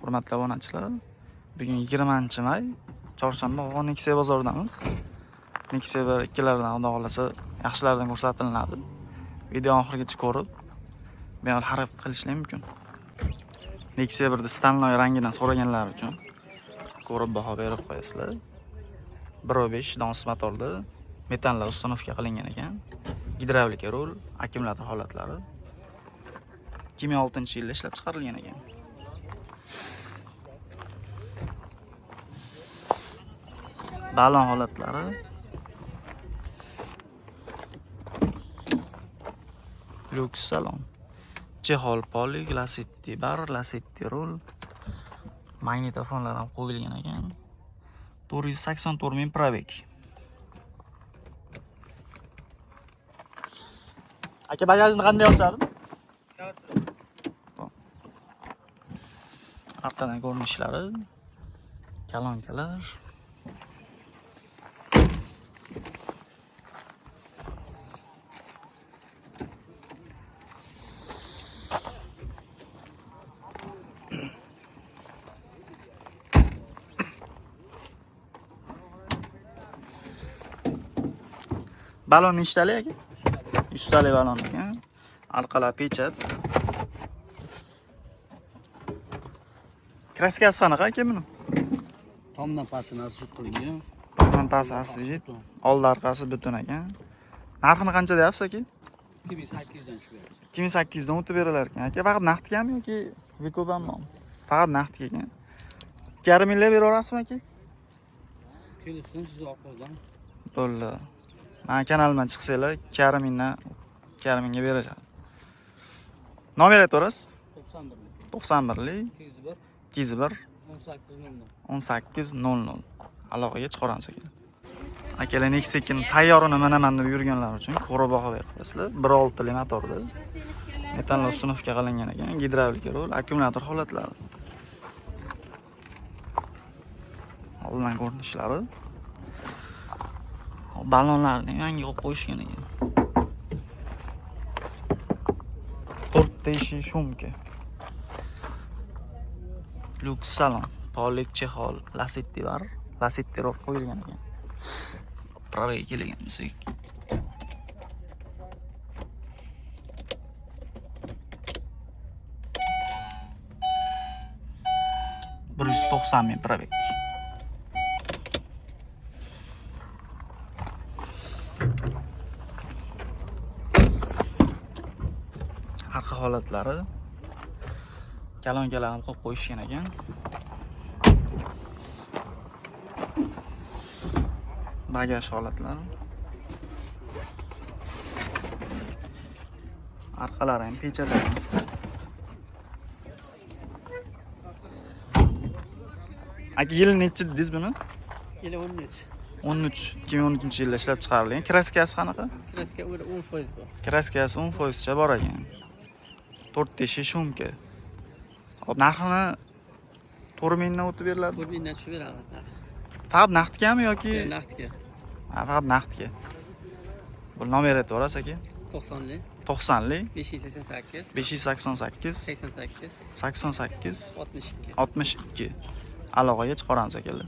Hurmatli obunachilar, bugun 20-may, chorshanba, Qo'qon Nexia bozoridamiz. Nexia bir ikkilardan xudo xohlasa yaxshilardan ko'rsatiladi. Video oxirigacha ko'rib, bemalol xarid qilishlar mumkin. Nexia 1 Stanloy rangidan so'raganlar uchun ko'rib baho berib qo'yasizlar. 1.5 Dons motorda metanlar установка qilingan ekan. Gidravlika rul, akkumulyator holatlari. 2006-yilda ishlab chiqarilgan ekan. Balon holatlari. Lyuks salon. Chexol polik, Lacetti bar, Lacetti rul. Magnitofonlar ham qo'yilgan ekan. 484 ming пробег. Aka, bagajni qanday ochadi? Arqadan ko'rinishlari, kolonkalar. Balon nechtalik aka? 100 talik balon ekan. Orqalar pechat. Краска si qanaqa aka buni? Tomdan pastini освежить qilingan. Tomdan pasti освежить, oldi orqasi butun ekan. Narxini qancha deyapsiz aka? 2800 dan tushib beradi. 2800 dan o'tib berilar ekan. Aka, faqat naqdgami yoki выкуп ham bormi? Faqat naqdga ekan. 2,5 mingga bera olasizmi aka? Kelishsin siz orqangizdan. Bo'ldi. Mani kanalimdan chiqsanglar, 2,5 mingdan 2,5 mingga berishadi. Nomer aytaverasiz? 91lik. 91lik 201 201 18 00. 18:00. Aloqaga chiqaramiz aka. Akalar, Nexia tayyorini minaman deb yurganlar uchun ko'rib baho berib qo'yasizlar. 1.6 li motorda. Metanol установка qilingan ekan, gidravlika rul, akkumulyator holatlari. Oldindan ko'rinishlari. Hop, balonlarni yangi qo'yib qo'yishgan ekan. To'rtta eshik, шумка. Lyuks salon, polik чехол, Lacetti bor. Lacetti rol qo'yilgan ekan. Пробег ga kelgan bo'lsak. 190 ming пробег. Arqa holatlari, kolonkalarni qo'yib qo'yishgan ekan. Bagaj holatlari. Orqalari ham pechat ekan. Aka, yili nechi dedingiz buni? Yili 13. 13, 2013 yilda ishlab chiqarilgan. Краска si qanaqa? Краска 10% bor. Краска si 10% cha bor ekan. To'rtta eshik, шумка. Hop, narxini 4 mingdan o'tib beriladi. 4 mingdan tushib beramiz narx. Faqat naqdgami yoki? Naqdga. Ha, faqat naqdga. Bu nomer aytib yuborasiz aka? 90lik 90lik 588 588 88 88 62. 62. Aloqaga chiqaramiz akalar.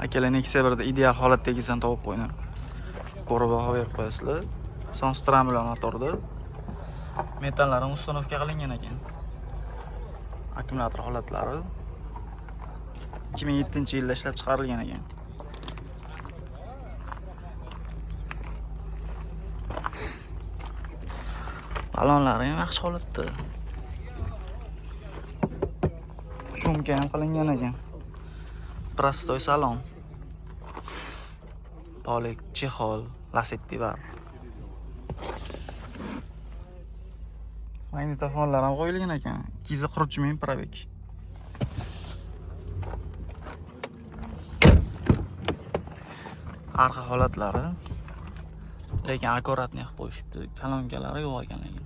Akalar, Nexia 1da ideal holatdagisini topib qo'ying. Ko'rib baho berib qo'yasizlar. Sonstram bilan motorda. Metallari установка qilingan ekan. Akkumulyator holatlari. 2007 yilda ishlab chiqarilgan ekan. Balonlari ham yaxshi holatda. Шумка ham qilingan ekan. Простой salon. Polik, чехол, Lacetti bor. Magnitofonlar ham qo'yilgan ekan. 243 ming пробег. Arqa holatlari lekin аккуратный qilib qo'yishibdi. Kolonkalari yo'q ekan lekin.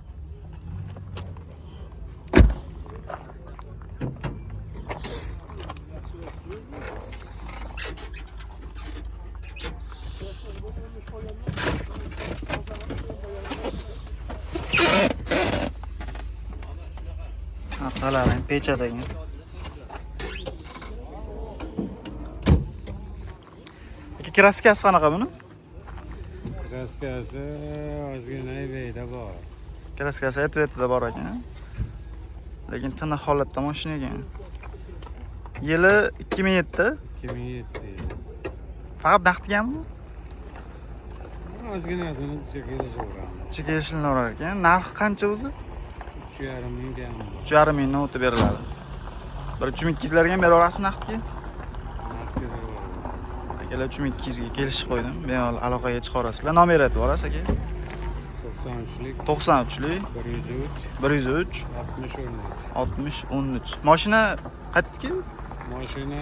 Orqalari ham pechat ekan. Aka, краска si qanaqa buni? Краска si ozgina beyda bor. Краска si aytib bor ekan. Lekin tiniq holatda mashina ekan. Yili 2007. 2007. Faqat naqdgami? Ozginasini chekilishaveramiz. Chekilishlaverar ekan. Narxi qancha o'zi? 3,5 ming kam bor. 3,5 mingdan o'tib beriladi. Bir 3200 larga ham bera olasizmi naqdga? Naqdga beraveramiz. Akalar, 3200 ga kelishib qo'ydim. Bemalol aloqaga chiqarasizlar. Nomer aytib yuborasiz, aka. 93lik 93lik 103 103 60 13. 60 13. Mashina qayerdiki? Mashina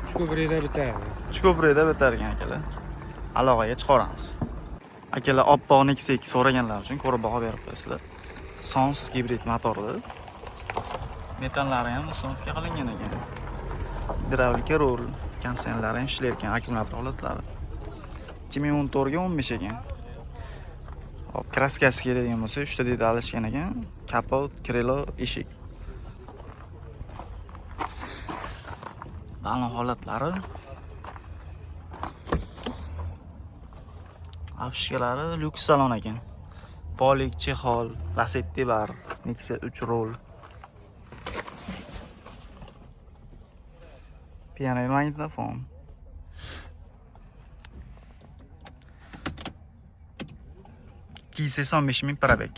Uchko'prikda bitadi. Uchko'prikda bitar ekan, akalar. Aloqaga chiqaramiz. Akalar, oppoq Nexia 2 so'raganlar uchun ko'rib baho berib qo'yasizlar. Sons gibrid motorli. Metallari ham установка qilingan ekan. Gidravlika rul, konditsionerlari ham ishlar ekan, akkumulyator holatlari. 2014 ga 15 ekan. Hop, краска si keladigan bo'lsa, 3 ta detal alishgan ekan. Kapot, крыло, eshik. Balon holatlari. Обшивка lari lyuks salon ekan. Полик, чехол, Lacetti bar, Nexia 3 rul. Piano magnitofon. 285 ming пробег.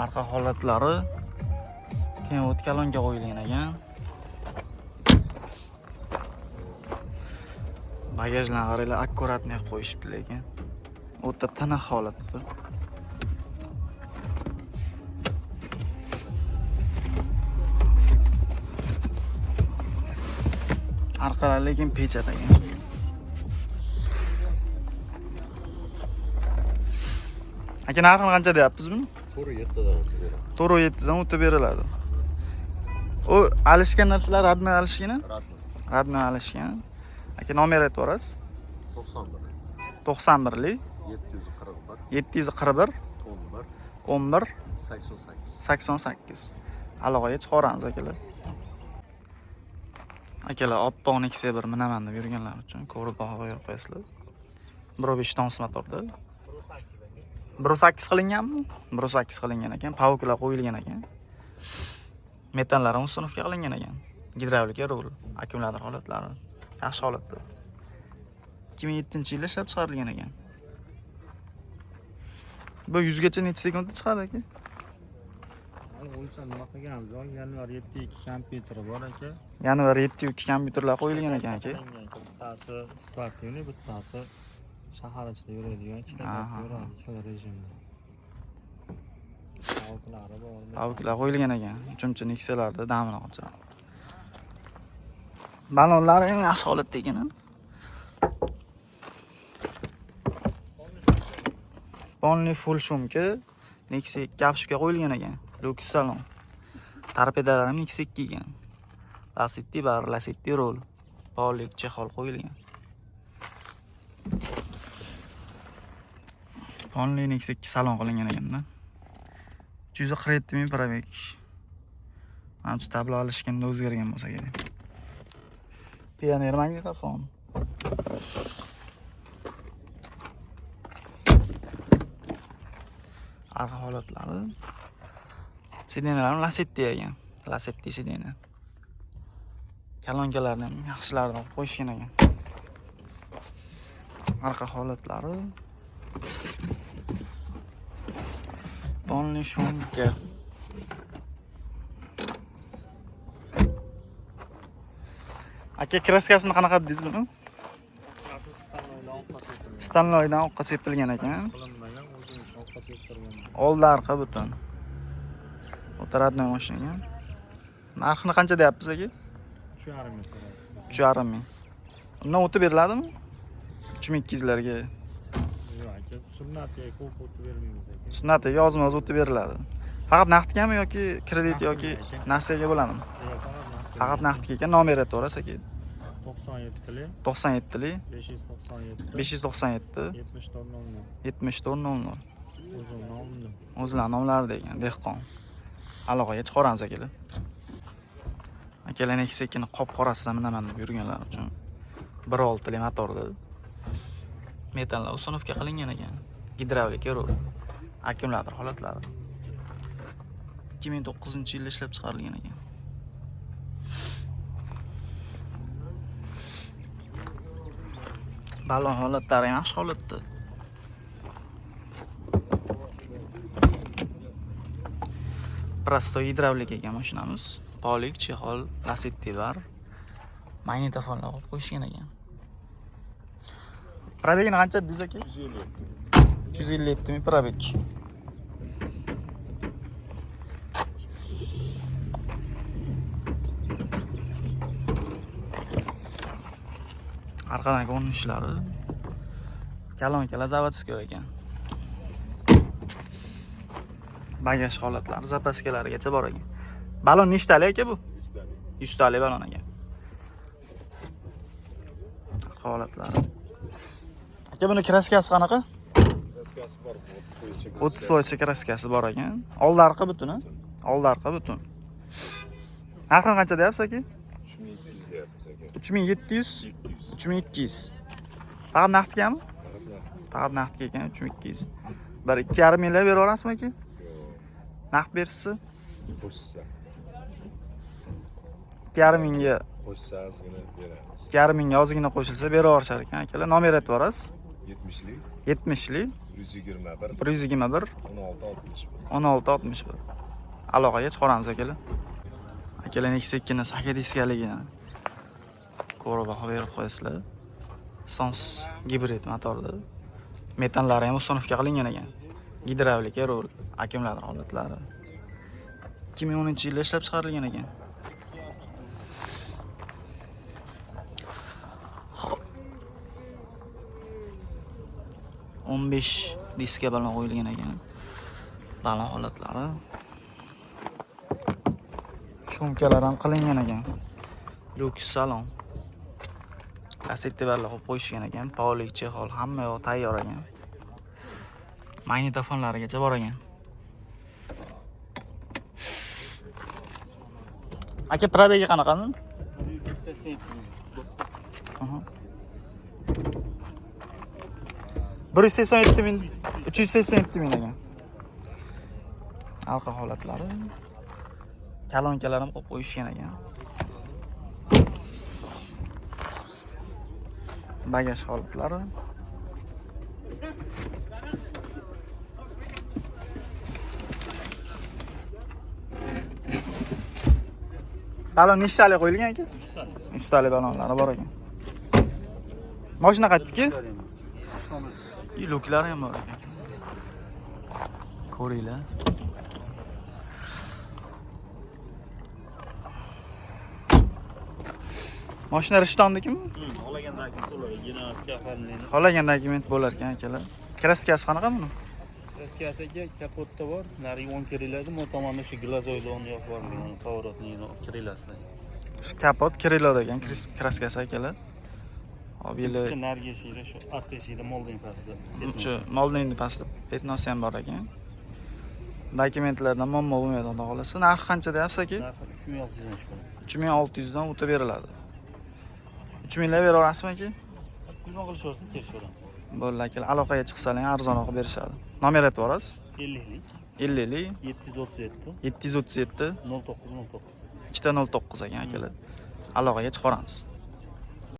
Arqa holatlari Kenwood kolonka qo'yilgan ekan. Bagajlarni qaranglar, аккуратный qilib qo'yishibdi lekin. O'ta tiniq holatda. Orqalari lekin pechat ekan. Aka, narxini qancha deyapmiz buni? 4,7 dan o'tib beradi. 4,7 dan o'tib beriladi. U alishgan narsalar родной alishgani? Родной. Родной alishgan. Aka, nomer aytib yuborasiz. 91 91lik 741 741 11 11 88. 88. Aloqaga chiqaramiz, akalar. Akalar, oppoq Nexia 1 minaman deb yurganlar uchun ko'rib baho berib qo'yasizlar. 1.5 tons motorda. 1.8 qilinganmi? 1.8 qilingan ekan, паук lar qo'yilgan ekan. Metallari установка qilingan ekan. Gidravlika rul, akkumulyator holatlari yaxshi holatda. 2007-yilda ishlab chiqarilgan ekan. Bu 100 gacha necha sekundda chiqadi, aka? O'lsa nima qilganmiz? Yanvar 7.2 kompyuteri bor, aka. Yanvar 7.2 kompyuterlar qo'yilgan ekan, aka. Bittasi спортивный, bittasi shahar ichida yuradigan, ikkita yuradi, ikki xil rejimda. Паук lari bor. Паук lar qo'yilgan ekan. Uchinchi Nexialarda damini olsa. Balonlari eng yaxshi holatda ekan. A? Полный full шумка Nexia 2 обшивка qo'yilgan ekan. Lyuks salon. Torpedalari ham Nexia 2 ekan. Lacetti bar, Lacetti rul. Полик, чехол qo'yilgan. Полный Nexia 2 salon qilingan ekanda. 347 ming пробег. Manimcha, tablo alishganda o'zgargan bo'lsa kerak. Pioneer magnitofon. Arqa holatlari. Сиденья lar Lacetti ekan. Lacetti сиденья. Kolonkalarni ham yaxshilaridan qilib qo'yishgan ekan. Arqa holatlari. Полный шумка. Aka, краска sini qanaqa dedingiz buni? Стальной dan oqqa sepilgan ekan. Qilinmagan, o'zimcha oqqa septirgan. Oldi arqa butun. O'ta родной mashina ekan. Narxini qancha deyapsiz, aka? 3,5 ming so'rayapmiz. 3,5 ming. Undan o'tib beriladimi? 3200 larga. Yo'q, aka, sunnatiga ko'p o'tib bermaymiz, aka. Sunnatiga ozma-oz o'tib beriladi. Faqat naqdgami yoki kredit yoki Naqdga, aka. nasiyaga bo'ladimi? Yo'q, faqat naqd. Faqat naqdga ekan, nomer aytaverasiz aka. 97lik 97lik 597 597 74 00. 74 00. O'zim nomim. O'zlari nomlari degan dehqon. Aloqaga chiqaramiz akalar. Akalar Nexia 2 ni qop qorasidan minaman deb yurganlar uchun 1.6 li motorda metanlar установка qilingan ekan. Gidravlika rul. Akkumulyator holatlari. 2009-yilda ishlab chiqarilgan ekan. Balon holatlari ham yaxshi holatda. Простой gidravlik ekan mashinamiz. Polik, чехол, Lacetti bor. Magnitofonlar qo'yib qo'yishgan ekan. Пробег ini qancha dedingiz aka? 357 ming пробег. Arqadan ko'rinishlari kolonkalar заводской ekan. Bagaj holatlari, запаска larigacha bor ekan. Balon nechtalik aka bu? 100 talik balon ekan. Arqa holatlari. Aka, buni краска si qanaqa? Краска si bor, 30%. 30% краска si bor ekan. Oldi arqa butun, a? Oldi arqa butun. Narxini qancha deyapsiz aka? 3200 deyapmiz aka. 3700, 3200. Faqat naqdgami? Faqat naqdga ekan 3200. Bir 2,5 minglar bera olasizmi aka? Naqd berishsa Qo'shsa, 2,5 mingga. Qo'shsa ozgina beramiz. 2,5 mingga ozgina qo'shilsa bera yuborishar ekan akalar. Nomer aytib yuborasiz. 70lik 70lik 121 121 16 61. 16 61. Aloqaga chiqaramiz akalar. Akalar, Nexia 2 ni saka diskaligini ko'rib baho berib qo'yasizlar. Sons gibrid motorda. Metanlari ham установка qilingan ekan. Gidravlika rul, akkumulyator holatlari. 2010-yilda ishlab chiqarilgan ekan. Xo'p. 15 diska balon qo'yilgan ekan. Balon holatlari. Шумка lar ham qilingan ekan. Lyuks salon. Lacetti barlar qo'yib qo'yishgan ekan. Polik, чехол, hamma yoq tayyor ekan. Magnitofonlarigacha bor ekan. Aka, пробег i qanaqa? Aha. 187 ming, 387 ming ekan. Arqa holatlari. Kolonkalar ham qo'yib qo'yishgan ekan. Bagaj holatlari. Balon nechtalik qo'yilgan aka? Uchtalik balonlari bor ekan. Mashina qaytdiki? Люк lari ham bor ekan. Ko'ringlar. Mashina Rishtondikimi? Xohlagan dokument bo'ladi. Jinoyat. Xohlagan dokument bo'lar ekan akalar. Краска si qanaqa buni? Краска siga kapotda bor, narigi o'ng kiriladi, bu tomonda shu глазовой yoq bor, поворотный крыло sida. Shu kapot крыло degan краска si akalar. Hop, yili Bitta narigi eshigida, shu arqa eshigida molding pastida. shu moldingni pastida пятно si ham bor ekan. Dokumentlardan muammo bo'lmaydi xudo xohlasa. Narxi qancha deyapsiz aka? Narxi 3600 dan chiqadi. 3600 dan o'ta beriladi. 3000 lira bera olasizmi aka? Telefon qilishaversin, kelishaveramiz. Bo'ldi akalar, aloqaga chiqsalar arzonroq berishadi. Nomer aytib yuborasiz. 50lik 50lik 737 737 09 09. 2 09 ekan akalar. Aloqaga chiqaramiz.